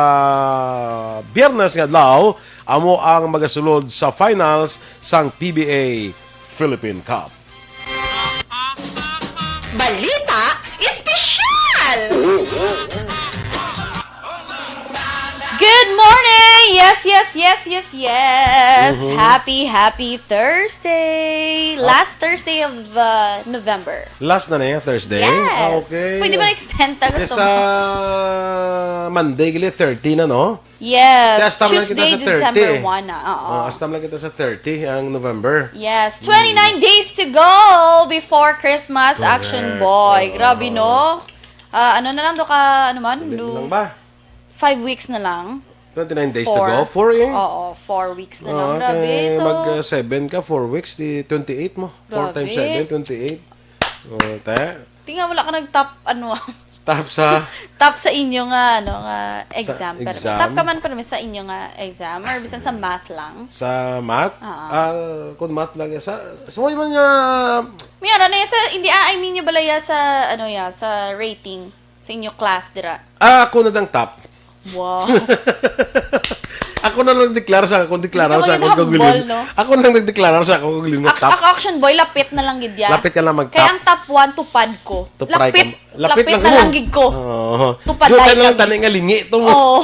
Biyernes nga adlaw amo ang magasulod sa finals sang P B A Philippine Cup. Balita Espesyal! Good morning! Yes, yes, yes, yes, yes! Mhm. Happy, happy Thursday! Ah. Last Thursday of, uh, November. Last na na yung Thursday? Yes! Ah, okay. Pwede ba na-extend ta? Gusto mo? Sa Monday, gali, thirty na, no? Yes, Tuesday, December one na. Oo. Oh, hasta lang kita sa thirty ang November. Yes, twenty-nine days to go before Christmas, Action Boy. Correct. Oo. Grabe, no? Ah, ano na lang do ka, ano man, Hindi do lang ba? Five weeks na lang. Twenty-nine days to go? Four. Four, eh? Oo, four weeks na lang. Oo, grabe. So, mag, uh, seven ka, four weeks, di twenty-eight mo. Four times seven, twenty-eight. Oh, te. Di nga, wala ka nag-top, ano, Top sa? Top sa inyo nga, ano, nga exam. Pero exam? Top ka man, pero sa inyo nga exam, or bisan sa math lang? Sa math? Oo. Ah, kung math lang, sa, sa way man nga May ano na yan sa, hindi, ah, I mean, yung balaya sa, ano, ya, sa rating sa inyo class, dira. Ah, ako na dang top. Wow. Ako Ako na lang deklara sa akong deklara sa akong kagulingon. Ako nang nagdeklara sa akong kagulingon. Ak-, ako, Action Boy, lapit na lang gid ya. Lapit ka lang mag-top. Kaya ang top one, tupad ko. Lapit, lapit na lang gid ko. Tupad na lang tani nga lingi to mo. Oo.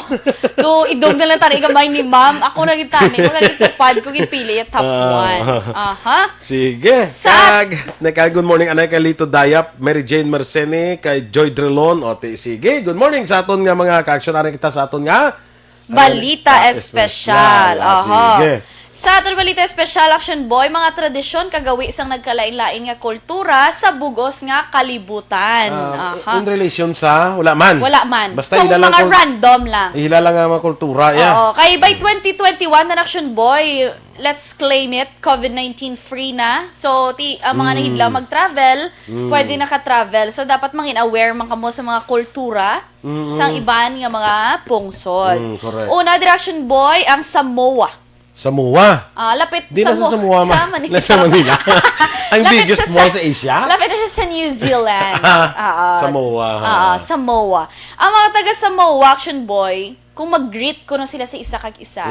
Do, idog na lang tani gamay ni ma'am. Ako na gid tani. Magaling tupad ko, gipili ya top one. Aha. Sige. Kag, naka, good morning, anay kay Lito Dayap, Mary Jane Marcene, kay Joy Drilon. O, ti, sige. Good morning sa aton nga mga ka-action. Anay kita sa aton nga Balita espesyal. Aha. Sige. Sa aton balita espesyal, Action Boy, mga tradisyon, kagawi sang nagkalain-lain nga kultura sa bugos nga kalibutan. Ah, in relation sa, wala man. Wala man. Basta kung mga random lang. Ila lang ang mga kultura, yeah. Oo. Kay by twenty twenty-one na, Action Boy, let's claim it, covid nineteen free na. So, ti, ang mga nahidlaw mag-travel, pwede naka-travel. So, dapat mangin aware man kamo sa mga kultura sang iban nga mga pungsod. Mm, correct. Una, Action Boy, ang Samoa. Samoa? Ah, lapit. Di na sa Samoa, man. Sa Manila. Ang biggest mall sa Asia? Lapit na siya sa New Zealand. Oo. Samoa, ha? Oo, Samoa. Ang mga taga Samoa, Action Boy, kung mag-greet kuno sila sa isa kag isa,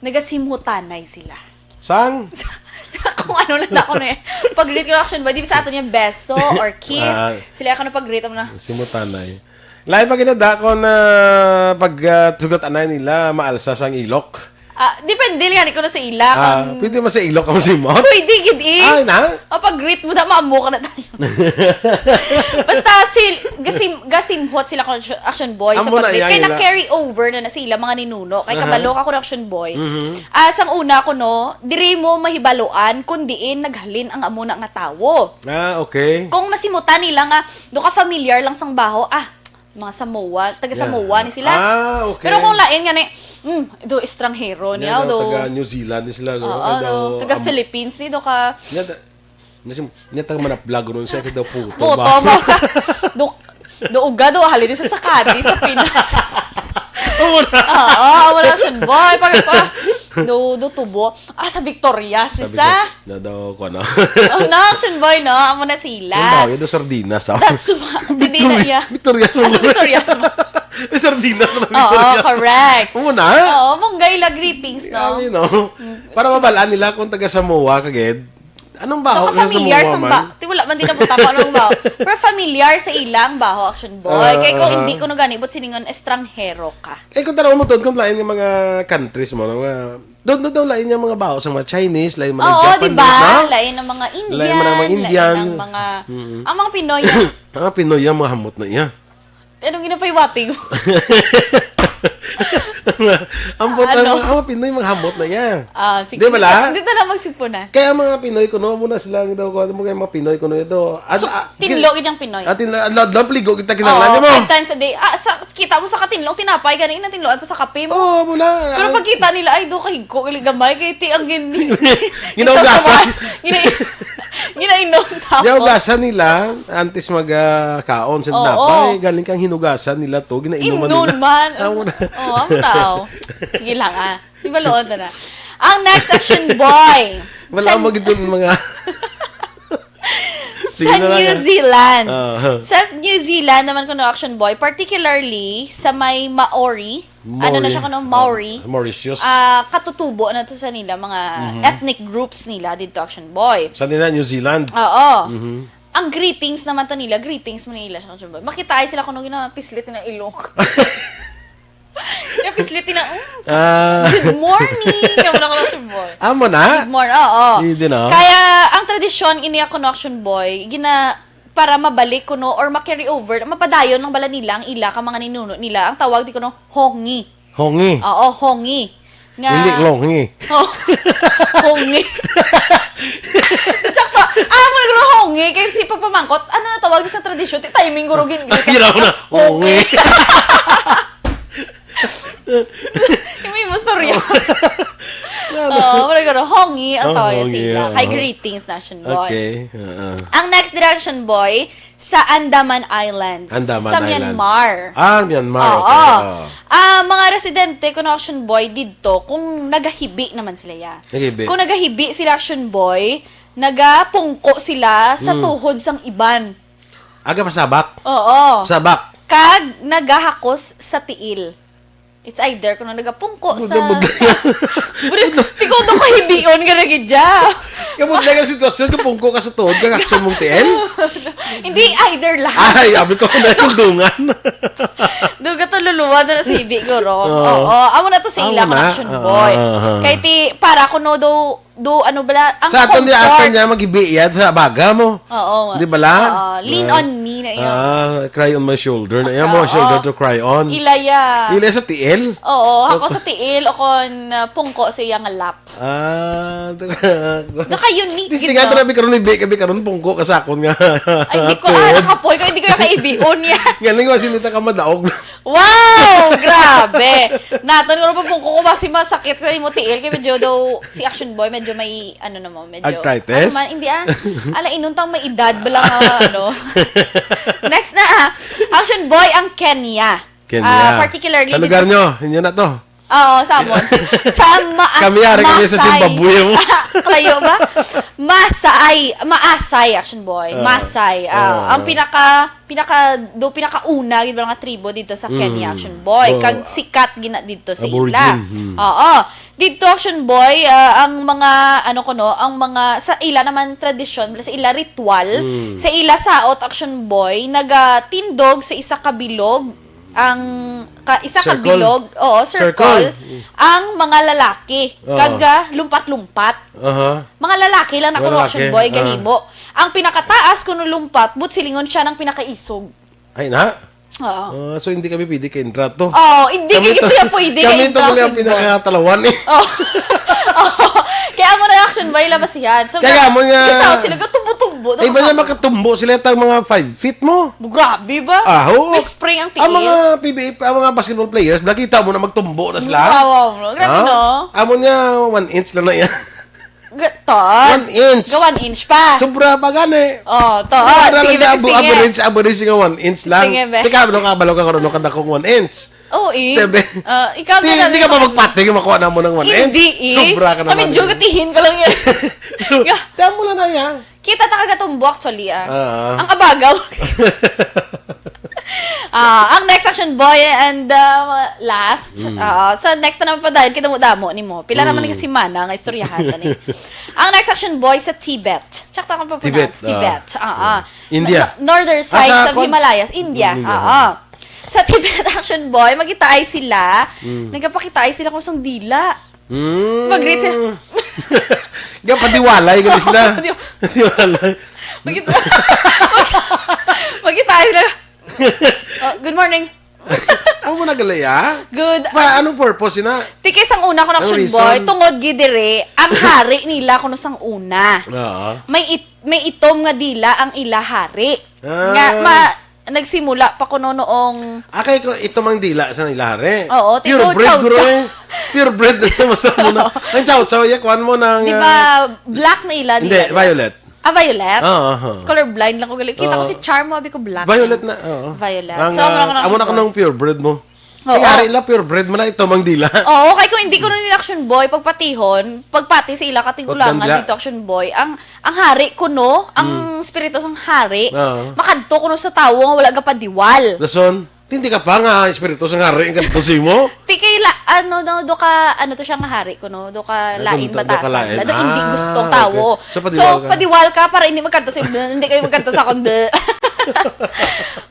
nagasimhutanay sila. Sang? Kung ano lang ako na eh. Pag-greet ko, Action Boy, di ba sa aton yung beso or kiss? Sila ako na pag-greet mo na. Simhutanay. Lain pa gid na dako na pag, ah, sugat anay nila, maalsa sang ilok. Ah, depende lang gani kuno sa ila. Ah, pwede man sa ilok ang simot? Pwede gid eh. Ay, na? O, pag-greet mo, da, maamo ka na tayo. Basta, si, gasim, gasimhot sila, Action Boy, sa pag-greet. Kay na-carry over na na sa ila mga ninuno. Kay kabalo ka, Action Boy. Ah, sang una ko, no, diri mo mahibaluan kung diin naghalin ang amo na nga tawo. Ah, okay. Kung masimutan nila nga, do ka familiar lang sang baho, ah, mga Samoa, taga Samoa ni sila. Ah, okay. Pero kung lain nga ni, mm, do estranghero niya, do taga New Zealand ni sila, no? Oo, taga Philippines ni, do ka. Nya, taga manaplag ron siya, kay daw puto ba? Puto ba? Do, do uga, do halin sa sakadi sa Pinas. Oo, wala, Action Boy. Pag, pa, do, do tubo. Ah, sa Victorias, Lisa? Na daw ko, no? Oh, na, Action Boy, no? Amo na sila. Ang baho, yun, sardinas, ah. That's why. Hindi na iya. Victorias mo. Ah, sa Victorias mo. May sardinas sa Victorias. Oo, correct. Amo na? Oo, mungga ila greetings, no? Para mabalaan nila kung taga Samoa ka gid. Anong baho sa Samoa man? Ti, wala man din nabutang ko anong baho. Pero familiar sa ilang baho, Action Boy. Kay kung hindi ko nagani, but siningon, estranghero ka. Eh, kung tanaw mo, Ton, kung lain nga mga countries mo, mga Doon na daw lain yung mga baho sa mga Chinese, lain man ang Japanese, no? Oo, di ba? Lain ang mga Indian, lain ang mga Indian, lain ang mga, mm-mm, ang mga Pinoy. Ang mga Pinoy, ang mga hamot na iya. Anong ginapahiwati mo? Ang putang, ano? Ang mga Pinoy, mga hamot na iya. Ah, sige. Di ba la? Dito na magsipunan. Kaya ang mga Pinoy kuno, muna sila ang daw, ano mo kaya mga Pinoy kuno ito? So, ah, tinlo gid ang Pinoy. Ah, tinlo, adlaw-adlaw, pligo kita kinahanglan mo. Oo, five times a day. Ah, sa, kita mo sa katinlong tinapay, gani na tinloan pa sa kape mo. Oo, muna. Pero pagkita nila, ay, do, kahigko, gali gamay, kay ti, ang gin-, ginaugasan. Gina-, ginainom tapos. Ginaugasan nila, antes mag, ah, kaon sa tinapay, galing kang hinugasan nila to, ginainuman nila. Imnon man. Ah, muna. Oo, amo na, oh. Sige lang, ah. Di ba, luon na na? Ang next, Action Boy. Wala mo gid mga Sa New Zealand. Sa New Zealand naman kuno, Action Boy, particularly sa may Maori. Ano na siya kuno? Maori. Mauritius. Ah, katutubo na to sa nila, mga ethnic groups nila dito, Action Boy. Sa nila, New Zealand. Oo. Ang greetings naman to nila, greetings mo nila, Action Boy. Makita ay sila kuno ginapislit na ilong. Napislit na, "Mm, good morning." Kaya mo na ko, Action Boy. Amo na? Good morning, oo. Kaya ang tradisyon ini ako, no, Action Boy, gina-, para mabalik kuno or ma-carry over, mapadayon lang bala nila ang ila ka mga ninuno nila. Ang tawag di kuno, hongi. Hongi. Oo, hongi. Nga hindi longi. Oh. Hongi. Sakto. Ah, mo nagro hongi. Kaya si pagpamangkot, ano na tawag sa tradisyon? Ti timing guro gin-, gin-, Ay, ginaw na. Hongi. Hongi. Yung may istorya. Oo, wala garo. Hongi ang tawag sa ila. Kay greetings, Action Boy. Okay. Ang next direction, boy, sa Andaman Islands. Andaman Islands. Sa Myanmar. Ah, Myanmar. Oo. Okay, oo. Ah, mga residente, kuno, Action Boy, didto, kung nagahibi naman sila, ya. Nagahibi. Kung nagahibi sila, Action Boy, nagapungko sila sa tuhod sang iban. Aga pasabak? Oo. Sabak. Kag nagahakos sa tiil. It's either kung nagapungko sa, Budla-budla. sa, budla, tigudo ka hibion ka na gid dya. Kabudlay ang sitwasyon, kapungko ka sa tuod, kag action mong tiil? Hindi, either lang. Ay, abi ko na yung dungan. Duga to luluwa na sa hibi, guro. Oo. Oo, amo na to sa Amo ila, na. Action Ah, Boy. ah, ah. Kay ti, para kuno do, do, ano bala, ang Sa aton di, comfort. aton niya, mag-hibi yan sa baga mo. Oo. Di bala? Oo, lean Ah. on me na yun. Ah, cry on my shoulder na yan, mo Oo. shoulder to cry on. Ilaya. Ilaya sa tiil? Oo, ako sa tiil, o kon, ah, pungko sa iya nga lap. Ah, Naka-unique This gid, thing, no? Grabe karon, hibi, kabi karon, pungko ka sa akon nga Ay, di ko, ah, tuod. Nakapoy ko, hindi ko yung kaibion niya. Galing ko, sinita ka madaog. Wow! Grabe! Naton, nga pa pungko ko, basi masakit ka mo tiil, kay medyo daw, si Action Boy, medyo may, ano naman, medyo, Arthritis? ano man, hindi ah, ala, inuntang may edad, bala nga, ano. Next na ah, Action Boy, ang Kenya. Kenya. Ah, particularly Sa lugar dito nyo, inyo na to. Oo, sa amon. Sa Maas-, Kami, ari kami sa Masay. Zimbabwe mo. Kalayo ba? Masay, Maasay, Action Boy. Ah. Masay. Ah, Ah. ang pinaka, pinaka, do, pinakauna, gid nga tribo dito sa Kenya, Mm. Action Boy. Oh. Kag sikat gina dito sa Aborigine. ila. Hmm. Oo. Dito, Action Boy, ah, ang mga, ano ko, no, ang mga, sa ila naman tradisyon, sa ila ritual, Mm. sa ila saot, Action Boy, nagatindog sa isa ka bilog, ang ka, isa ka Circle. bilog, oo, circle, Circle. ang mga lalaki, Oo. kag, ah, lumpat-lumpat. Aha. Mga lalaki lang na Mga kuno, Action lalaki, Boy, ah. gahimo. Ang pinakataas kuno lumpat, but silingon siya ng pinakaisog. Ay, na? Oo. Ah, so, hindi kami pwede ka-intra to. Oo, hindi Kami kayo to, kaya pwede kami ka-intra, to lang ang Action Boy. pinakatalawan eh. Oh. Oh. Kaya mo na, Action Boy, labas yan. So, Kaya ga-, mo nga, isa, sila gatumbo-tumbo. Ay, ba niya makatumbo sila tang mga five feet mo? Grabe ba? Ah, oo. May spring ang Ang tiil. mga P B A, ang mga basketball players, nakita mo na magtumbo na sila. Wow, wow, no? Grabe, Ha? no? Amo niya, one inch lang na yan. Ga-, to. One inch. Ga one inch pa. Sobra pa gani. Oh, to. Sobra Sige, lang na, next thing, eh. average, average nga one inch lang. Sige, be. Teka, ano ka, balo ka karon, no, kadakong one inch. Oo, eh. Tebe. Ah, ikaw Di, na lang. di ka pa magpati kung makuha na mo ng one inch. Hindi, eh. Sobra ka Kami, naman, Joe, eh. katihin ka lang yan. Ga- Tama lang na yan. Kita ta kagatumbo, actually, ah. Ah. Ang abagaw. Ah, ang next, Action Boy, and, uh, last. Mm. Ah, sa next na naman pa dahil, kita mo damo ni mo. Pila naman Mm. ni kasimana nga istoryahan ta ni. Ang next, Action Boy, sa Tibet. Check ta kung pa Tibet, pronounce. ah. Tibet. Ah, ah. India. No-, northern Ah, side sa sa kwan? Himalayas, India. India. Ah, ah. Sa Tibet, Action Boy, magitaay sila. Mm. Nagapakitaay sila kung sang dila. Mm. Mag-greet siya. Gapadiwalay ka sila. Padiw- Padiwalay. Magit-, magit-, magkita sila. Oh, good morning. Ang mo nagalaya? Good. Pa, anong purpose na? Tikis ang una ko na Anong Action reason? Boy, tungod gid dire, ang hari nila kuno sang una. Oo. May it-, may itom nga dila ang ila hari. Ah. Nga, ma-, nagsimula pa kuno noong Ah, kay ko, ito mang dila sa nila, hari. Oo, Pure tito, breed, chow guro, chow. eh. Pure breed na mas na muna. Ang chow chow, ya, kuwan mo ng, Di ba, ah, black na ila, di Hindi, ba? violet. Ah, violet? Oo, oo. Colorblind lang ko gali. Kita ko Oo. si Charm mo, abi ko black. Violet na, oo. Violet. Ang, So, amo na ah, ko ng amo na ko sugar. ng pure breed mo. Oo. Kaya hari lang, pure breed mo na ito, mang dila. Oo, kay kung hindi ko na nila Action Boy, pagpatihon, pagpati sa ila katigulangan Pagdandla. dito, Action Boy, ang, ang hari ko, no? Ang Mm. spirito sang hari, Oo. makadto ko, no, sa tawo nga wala gapadiwal. Rason? Hindi ka pa nga espiritu sang hari ang kadto sa imo? Ti kay la-, ano, no, do ka, ano to siya nga hari ko, no? Do ka Ay, lain do, do ka batasan. lain. Do hindi Ah, gustong okay. tawo. So, So, padiwal ka. padiwal ka para hindi magkadto sa, hindi kayo magkadto sa akong bl-,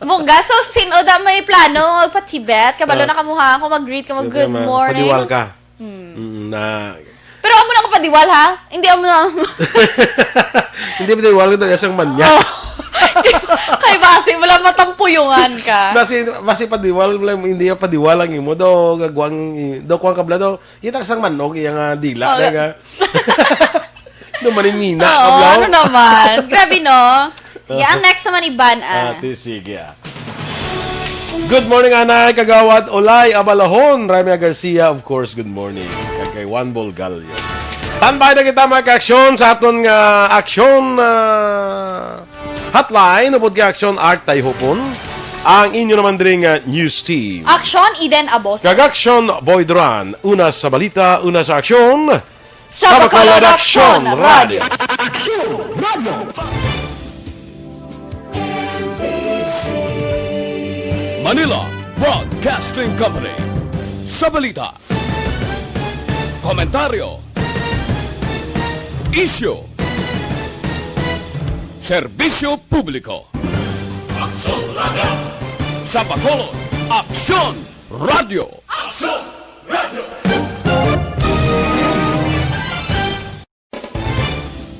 Mungga, so, sin-o da may plano magpa-Tibet? Kabalo Ah. na kamuha ako, mag-greet ka, So, mag-good kaya ma-, morning. padiwal ka. Hmm. Mm, na Pero amo na ka padiwal, ha? Hindi amo na. Hindi padiwal, ito isang manya. Oh. Kay basi, wala matampuyungan ka. Basi, basi padiwal, wala, hindi yung padiwal ang imo. Do, gagwang, do, kuwang kabla, do. Kita ka sang manog, iya nga dila, Oh, na ga- ga-, do, maninina, Oo, kabla. ano naman? Grabe, no? Sige, ang next naman, Iban, ah. Ate, sige, ah. Good morning, Anay, Kagawad, Olay, Abalahon, Ramya Garcia, of course, good morning. Kag kay Juan Bolgallo. Standby na kita, mga ka-aksyon, sa aton nga aksyon, ah, hotline, upod kay Aksyon Art Tayhupon, ang inyo naman diri nga news team. Aksyon, Eden Abos. Kag Aksyon, Boy Duran. Una sa balita, una sa aksyon. Sa Bacolod Aksyon Radio. Aksyon Radio. Manila Broadcasting Company. Sa balita, komentaryo, isyu, serbisyo publiko. Aksyon Radio. Sa Bacolod, Aksyon Radio. Aksyon